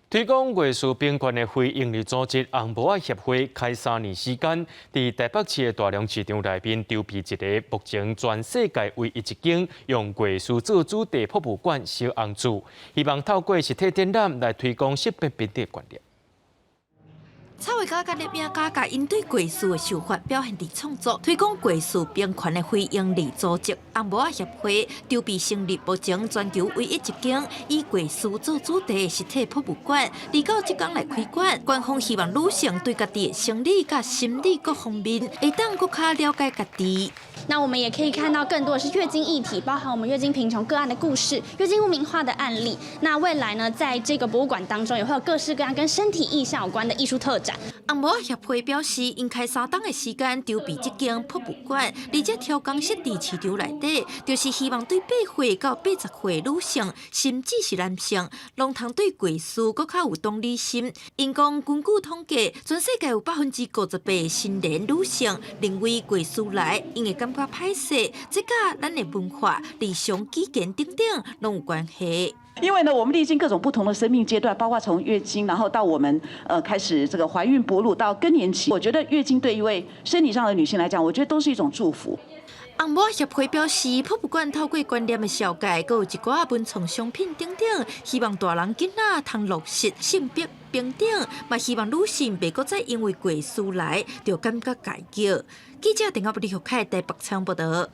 推廣月事平權的非營利組織紅帽仔協會開3年時間，佇台北市的大良市場內面籌備一个目前全世界唯一一間用月事做主題博物館小紅厝，希望透過實體展覽來推廣性別平等的觀念。插畫家佮攝影家共𪜶對月事的想法表現佇創作，推廣月事平權的非營利組織紅帽仔協會籌備成立目前全球唯一一間以月事做主題的實體博物館，而到這工來開館，官方希望女性對家己的生理佮心理各方面會當閣較了解家己。那我們也可以看到更多的是月經議題，包含我們月經貧窮個案的故事、月經污名化的案例。那未來呢，在這個博物館當中，也會有各式各樣跟身體意象有關的藝術特展。紅帽仔協會表示，𪜶開3冬的時間籌備這間博物館，而且挑工設佇市場內底，就是希望對8歲到80歲女性，甚至是男性，攏通對月事閣較有同理心。𪜶講根據統計，全世界有58%的成年女性認為月事來，𪜶會感覺歹勢，這佮咱的文化、日常語言等等攏有關係。因為呢，我們歷經各種不同的生命階段，包括從月經，然後到我們開始這個懷孕哺乳到更年期，我覺得月經對一位生理上的女性來講，我覺得都是一種祝福。紅帽協會表示，博物館透過觀念的紹介，閣有一寡文創商品等等，希望大人囡仔通落實性別平等，嘛希望女性袂閣再因為月事來就感覺家己。記者鄧阿布李學凱台北採訪報導。